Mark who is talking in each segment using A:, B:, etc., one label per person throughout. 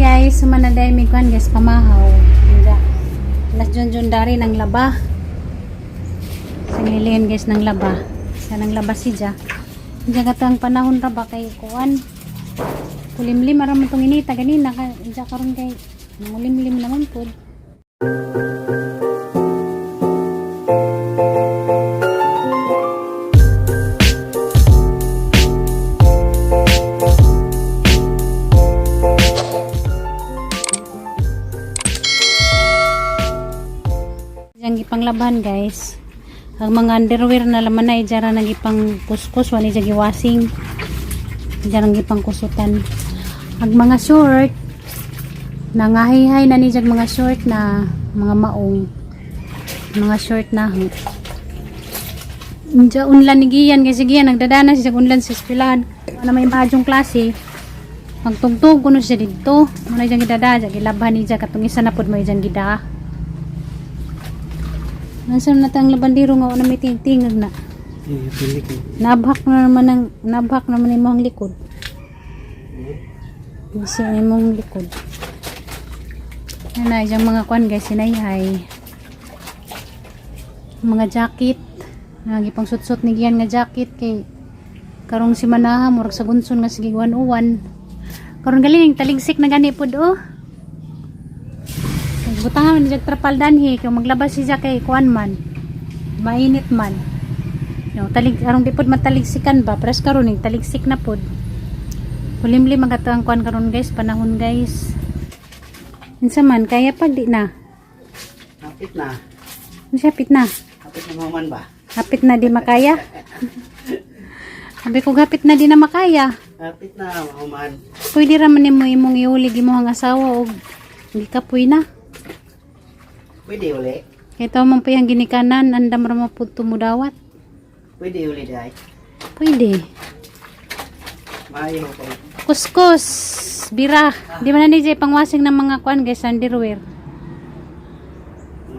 A: Guys, sumana day mi kuan guys, pamahaw. Diya. Las Junjun dari ng laba. Singliliin guys ng laba. Sa nang laba si Ja. Diya katang panahon ra ba kay kuan. Kulimlim ara man tong inita ganina ka diya karon kay nangulimlim naman pud. Diyang gipanglaban guys. Ang mga underwear na laman na dyan ra nagipang kuskus wani dyan giwasing. Dyan ang gipang kusutan. Ang mga short nangahayhay na ni dyan mga short na mga maong mga short na ho. Diyan unlan ni Gian kasi Gian nagdadana siya unlan sa eskwelahan. Ano may maadjong klase. Magtugtog kuno siya didto. Muna dyan gidada, dyan gilabhan ni dyan katong isa na pud mo dyan gida. Nasa na tang labandero nga una may tingtingag na. Nabhak na naman ang nabhak naman imong likod. Kasi imong likod. Yan na diyang mga kwan guys, sinayhay. Mga jacket. Nagipang sutsot ni Gian nga jacket kay karong si Manaha murag sa gunson nga sige uwan. Karon galing taligsik na gani pud oh. Butangan ni jag trapal danhi kay maglabas siya kay kuan man. Mainit man. No, talig arong di pod mataligsikan ba? Pres karon ning taligsik na pod. Kulimlim ang katawang kuan karon guys, panahon guys. Unsa man kaya pag di na.
B: Hapit na.
A: Unsa hapit na?
B: Hapit na maman ba?
A: Hapit na di makaya. Sabi ko hapit na di na makaya.
B: Hapit na maman.
A: Pwede ra man nimo imong iulig imong asawa og gikapoy na.
B: Pwede uli.
A: Kay tawo man pa yang ginikanan andam ra mo pud tumudawat.
B: Pwede uli dai.
A: Pwede.
B: Maayo ko.
A: Kuskus, bira. Di man na ni Jay pangwasing ng mga kuan guys, underwear.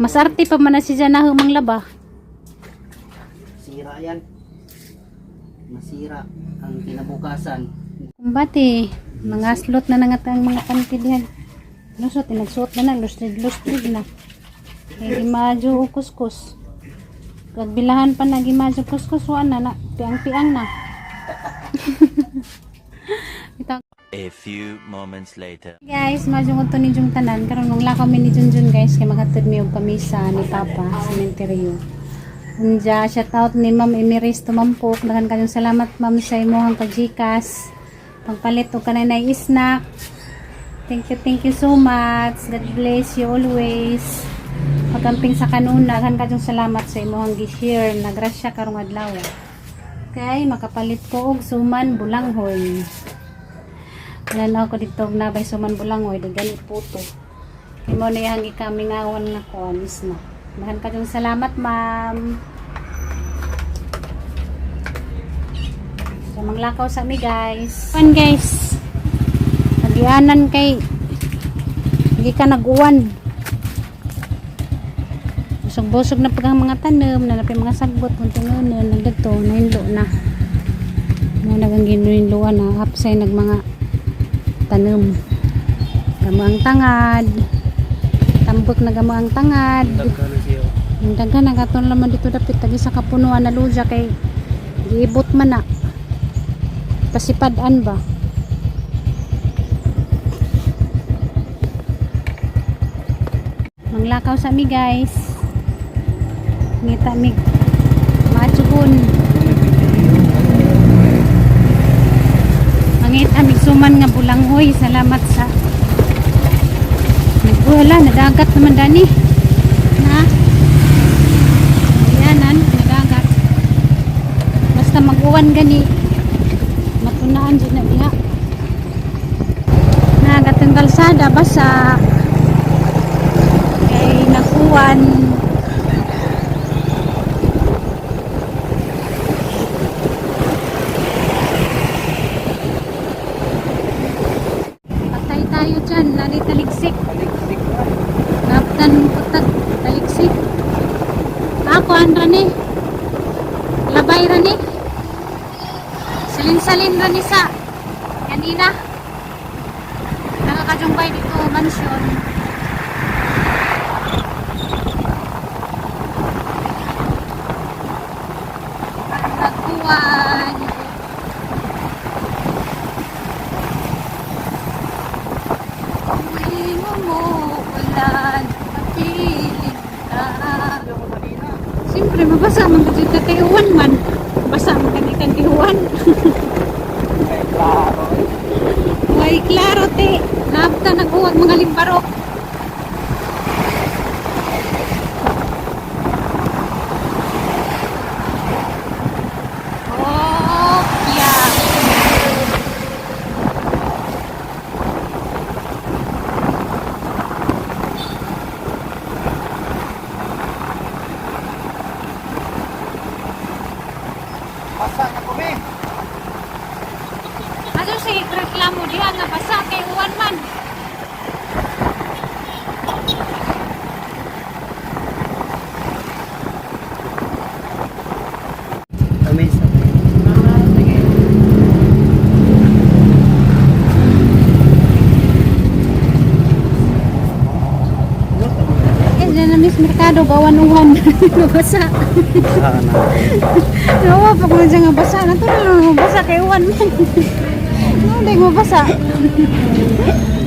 A: Mas arte pa man na si Jana humang laba.
B: Sira yan. Masira ang kinabukasan.
A: Kumbati, mga slot na nangat ang mga panty dihan. Lusot, nagsuot na na, lustrid, lustrid na. Kay gimadyo o kuskus. Pagbilahan pa na gimadyo kuskus, wala na, na piang-piang na. Ito,
C: A few moments later.
A: Guys, madyo ko to ni Jung tanan. Karon nung lakaw mi ni Junjun guys, kay makatud mi og pamisa ni Papa sa sementeryo. Unja, shout out ni Ma'am Emiris Tumampok. Daghan kayong salamat ma'am sa imong pag-GCash. Pagpalit og kanay snack. Thank you so much. God bless you always. Pagkamping sa kanuna, daghan kayong salamat sa imong gi-share na grasya karong adlaw. Kay makapalit ko og suman bulanghoy. Wala na ako dito og nabay suman bulangoy, di gani puto. Kay mo na yang gikamingawan nga kuan mismo. Daghan kayong salamat, ma'am. So, manglakaw sa mi guys. Pan guys. Nagianan kay hindi ka nag-uwan. Busog-busog na pag ang mga tanom, na napay mga sagbot, munting unon, nagdito, nahinlo na. Mo nagang ginuhinluan na hapsay nag mga tanom. Gamo ang tangad. Tambok na gamo ang tangad. Ang daghan nagaton laman dito dapit tagi sa kapunuan na luja kay giibot man na. Pasipad-an ba? Manglakaw sa mi guys. Ngita mi maatsugon. Mangita mig suman nga bulanghoy. Salamat sa nagbuhala nadagat naman dani. Na. Ayanan, nadagat. Basta mag-uwan gani. Matunaan jud na diha. Nagat ang kalsada basa. Kay nakuwan. Patay tayo dyan, nani taligsik. Naptan putag taligsik. Ako an ni. Labay ra ni. Salin-salin ra ni sa kanina. Nakajumbay dito mansion. Nagkuwan. Tuwing umuulan, kapiling ka. Siyempre, mabasa man ka dito kay uwan man. Basa man ka dito kay uwan.
B: Ay, klaro.
A: Way klaro te. Naabta nag-uwag mga limbarok. Oh, yeah.
B: Basa na kami.
A: Ato sige reklamo diha nga basa kay uwan man.
B: Kami sa Sige.
A: Eh, dyan na Miss Mercado, gawan uwan. Basa.
B: Ah, na.
A: Nawa pa ko na dyan nga basa. Natural na basa kay uwan man. No, di mo basa.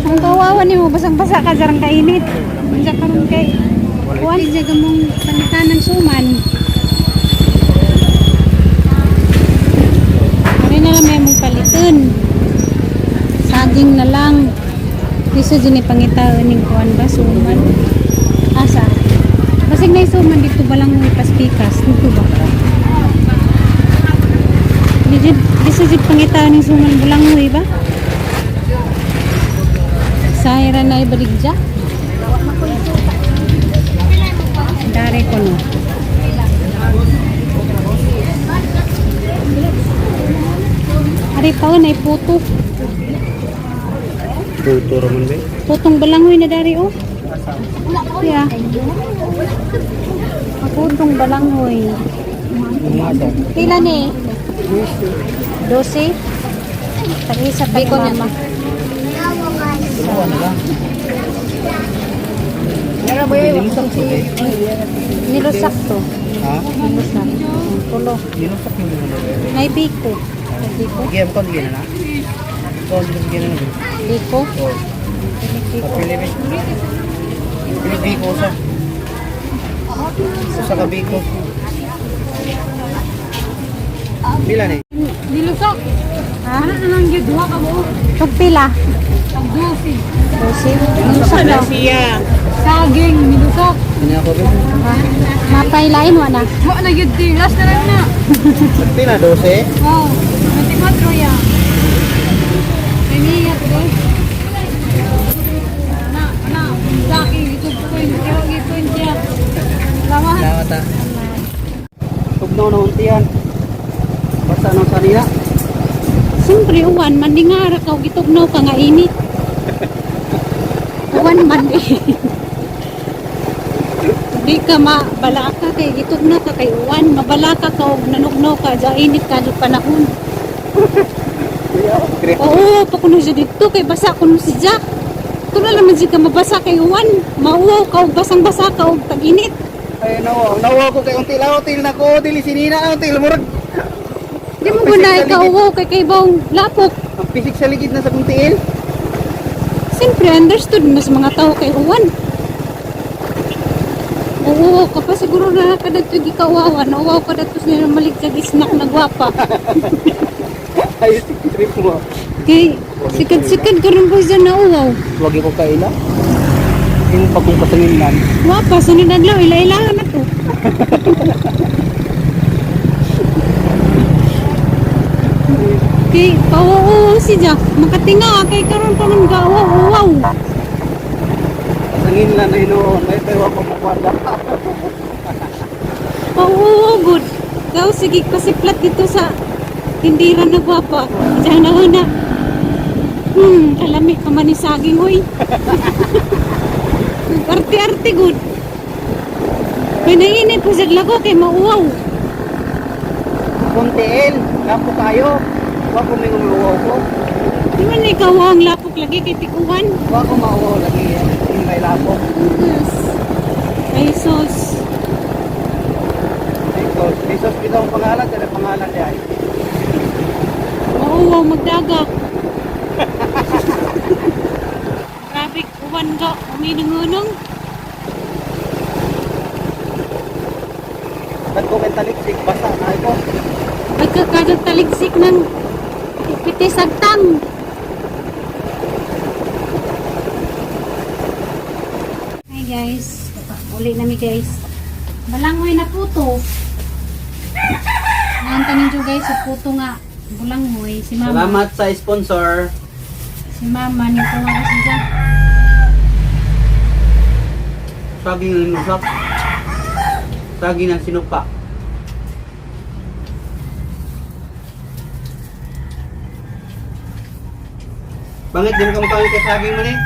A: Ang kawawa ni mo, basang-basa ka jarang kainit. Diyan karon kay uwan di dyan mong pangitanan suman. Ari na lang may mong paliton. Saging na lang. Piso dyan ipangitaon ning kuan ba suman. Asa? Basig na suman dito ba lang may paspikas dito ba? Di sa jud pangitaon ning suman bulangoy ba? Sahira na ibaligja. Dare ko no. Ari pa na puto.
B: Tuturo man ba?
A: Putong balangoy na dari oh. Yeah. Putong balanghoy.
B: Umasa.
A: Pila ni? 12. Tag-isa pa ni mama.
B: Dalawa na lang. Nilusak to eh.
A: Nilusak to.
B: Ha?
A: Nilusak. Ang Tulo.
B: Nilusak yung mga ba?
A: May biko. May biko.
B: Sige, ang konti na na. Konti na na.
A: Biko.
B: Oh.
A: Biko.
B: Pili Pili biko sa. Sa ka biko. Pila ni?
A: Nilusak. Ha? Ano na lang yun? Duha ka mo. Pagpila? Pag 12. 12? Nilusak daw.
D: Saging, nilusok.
B: Ini ako ba?
A: Mapailain mo na.
D: Wa na yun di, last na lang na.
B: Pila 12?
D: Oh, 24 ya. Ay, niya to. Na, na, saging, ito ko yung ito yung siya. Salamat.
B: Salamat ah. Tugnaw na unti yan. Basta nang sanina.
A: Siyempre, uwan man. Di nga ra ka, gitugnaw ka nga init. Uwan man eh. Di ka mabala ka kay gitugnaw ka kay uwan. Mabala ka ka og nanugnaw ka. Diya init ka di panahon. Oo, pa kuno siya dito kay basa kuno si Jack. Tulo naman siya ka mabasa kay uwan. Mauwaw ka og basang-basa ka og tag-init.
B: Ay, nawa. Nawa ko kay unti lang. Unti na ko. Dili sinina. Unti murag.
A: Di mo gunay ka uwaw kay kay bong lapok.
B: Ang pisik sa ligid na sa kong tiil.
A: Siyempre, understood mas mga tao kay uwan. Uuwaw ka pa, siguro na ka dito gikawawa. Nauwaw ka dito sa maligtag snack na gwapa.
B: Ayos yung trip mo.
A: Kay, sikad-sikad ka rin po dyan na uwaw.
B: Huwag ko kaila. Yung pagkong kasangin lang.
A: Gwapa, sunod adlaw, ila-ilahan na to. Kay, pauuwaw si Jack. Makatinga, kay karon pa man gauwaw-uwaw.
B: Kasangin lang na inoon. May pero ako makwanda.
A: Pauuwaw, good. Daw, sige, pasiplat dito sa tindira na gwapa. Diyan na una. Kalami ka man ni saging, hoy. Arte-arte, good. May nainit po sa lago kay mauwaw.
B: Kung tiil, lapo kayo. Huwag ko may umuwaw ko.
A: Di man ikaw ang lapok lagi kay tikuan.
B: Wa ko mauwaw lagi yan. Hindi may lapok.
A: Yes. Ay sus.
B: Jesus. Jesus bitaw ang pangalan. Dala pangalan niya ay.
A: Mauwaw magdaga. Grabe, uwan ka. Uminangunong.
B: Ba't ko kentaliksik? Basa na ito.
A: Nagkakagag taligsik ng pitisagtang. Hi guys. Uli nami guys. Balanghoy na puto. Nanta ninyo guys sa puto nga. Balanghoy. Si mama.
B: Salamat sa sponsor.
A: Si mama ni kuha kasi siya.
B: Saging ng inusak. Saging ng sinupa. Bakit di mo kamukha kay saging man eh?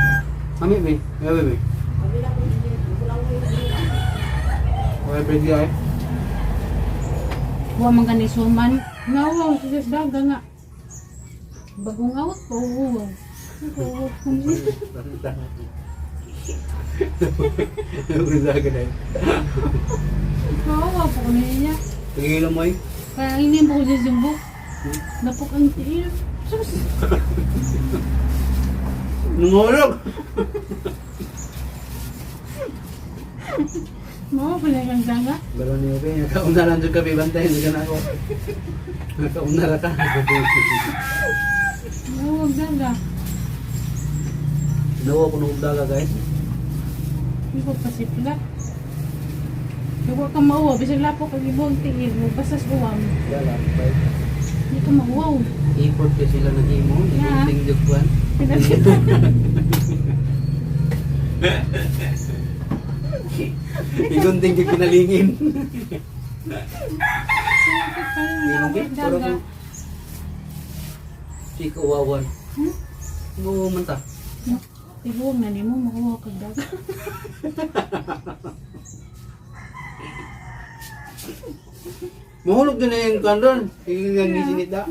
B: Mami, may. Mami, may. Okay, pwede ay.
A: Kuha man gani suman. Nawaw siya sa daga nga. Bagong out po. Uwaw. Nawaw po ko niya.
B: Pagigilong mo eh.
A: Kaya hindi mo ko siya sumbok. Napok ang tiil. Sus!
B: Nungulog!
A: Mo pala kang daga.
B: Balo niyo ba? Nakauna lang dyan kami, bantay. Hindi ka na ako. Nakauna ra ka.
A: Mo ang daga.
B: Dawa ko nung daga guys.
A: Hindi ko pasipla. Kaya ka mauwaw. Bisag lapok ang ibong tiil mo. Basta sa uwam.
B: Yala, bye.
A: Hindi ka mauwaw.
B: Effort kasi sila nag-imo.
A: Yeah.
B: Igunting jugwan. Igunting jug pinalingin.
A: Daga.
B: Chika uwawan.
A: Hmm?
B: Oo man ta.
A: Tibuog na nimo makuha kag daga.
B: Mahulog din na yung kandon. Yung gisinit da.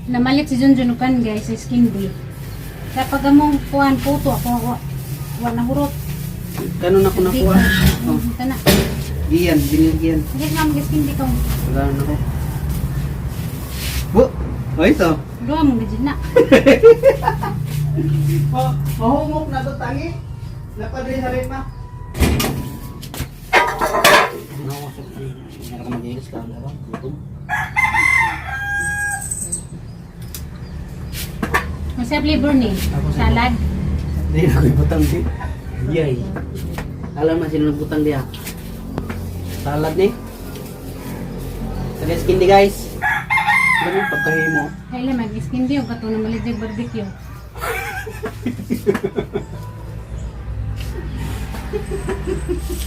A: Namalit si Junjun ukan guys sa skin day. Kaya pag among kuan puto ako ako wa na hurot.
B: Kanon ako nakuha. Oh,
A: Tana.
B: giyan, binigyan.
A: Hindi nga mag skin day kong
B: Wala na ako. Bu! Oh, ito.
A: duha mong gid na.
B: Oh, mahumok na to tangi. Napadre sa rin ma. Ano ko sa meron ka mag-iis ka ano ba? Gutom.
A: Masaya flavor ni. Salad.
B: Hindi na ko ibutang di. Yay. Alam na sino nagbutang di ah. Salad ni. Sa skin di guys. Ano yung pagkahimo?
A: Kaya mag skin day og kato na malit yung barbecue.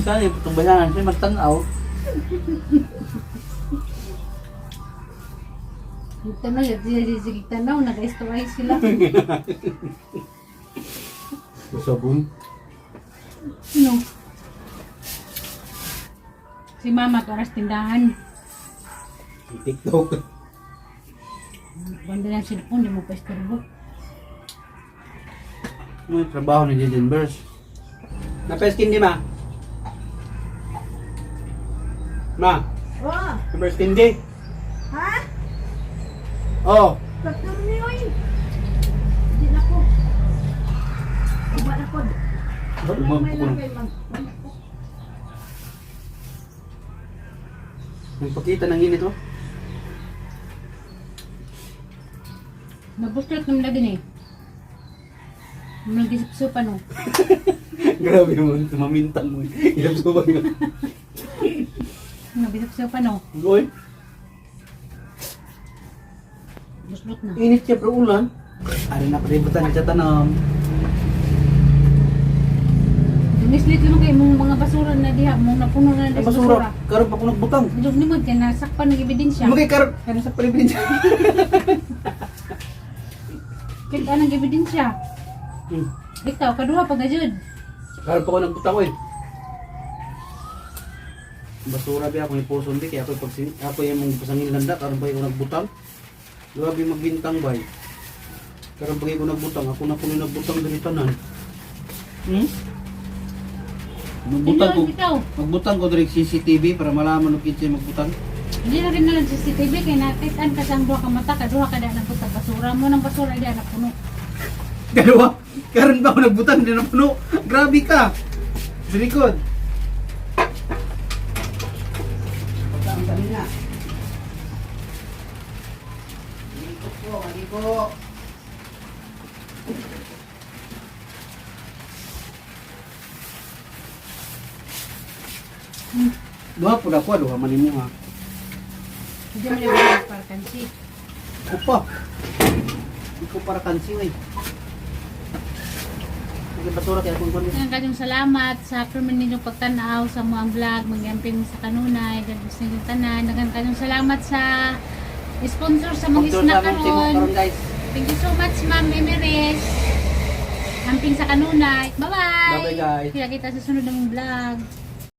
B: Saan yung pagtumbayan? Siya magtanaw.
A: Tanaw, sige sige tanaw nag-istuay sila.
B: Sabon.
A: No. Si mama to oras tindahan.
B: TikTok.
A: Banda lang cellphone, di mo pa istorbo.
B: Ano yung trabaho ni Jaden Burst? Napeskin di ma? Ma?
D: Oh,
B: Napeskin di?
D: ha?
B: Oh.
D: Pagturni oy. Di na ko. Uba na ko.
B: Umang
D: May
B: ko.
D: lang kay mag.
B: Nagpakita ng init oh.
A: Nabuslot naman lagi ni. Magisip-supan oh.
B: Grabe mo, mamintang mo. Ilang subang nga.
A: Nagisip-supan oh.
B: Uy,
A: Buslot na.
B: init siya pero ulan. Ari na kalibutan siya tanom.
A: Dumislit lang kay mong mga basura na diha, mong napuno na
B: Ang
A: diha sa
B: basura,
A: basura.
B: karon pa ko nagbutang.
A: Medyo nimod kay nasakpan ng ebidensya.
B: Magay karon, ano sa palibin siya.
A: Kita ng ebidensya. Ikaw kaduha pa gajud.
B: Karon pa ko nagbutang oy. Basura ba ako ipuson di kaya ako pag ako yung mong pasangil landa karon pa ako nagbutang. Grabe magbintang bay. Karon pag ko nagbutang, ako na kuno nagbutang diri tanan. Magbutang ko,
A: Ikaw.
B: magbutang ko diri CCTV para malaman og kinsay magbutang.
A: Hindi na rin na lang CCTV kay nakitaan ka sa ang duha ka mata, kaduha ka na nagputang basura mo ng basura di na puno.
B: Dalawa. Karon ba ako nagbutang di na puno? Grabe ka. Sa likod. Pagkaan kanina. Aliko po, aliko. Duha po na ko, duha man nimo ha.
A: Hindi mo na para kansi.
B: Upa. Hindi ko para kansi, wey. Sige, basura kaya kung kunin.
A: Ang kanyang salamat sa permin ninyong pagtanaw sa mga vlog, magyamping sa kanunay, God bless ninyong tanan. Daghang kanyang salamat sa sponsor sa mga
B: Sponsor
A: snack
B: sa among tibok
A: karon.
B: karon, guys.
A: Thank you so much, Ma'am Emeres. Amping sa kanunay. Bye-bye!
B: Bye-bye, guys.
A: Kita kita sa sunod ng vlog.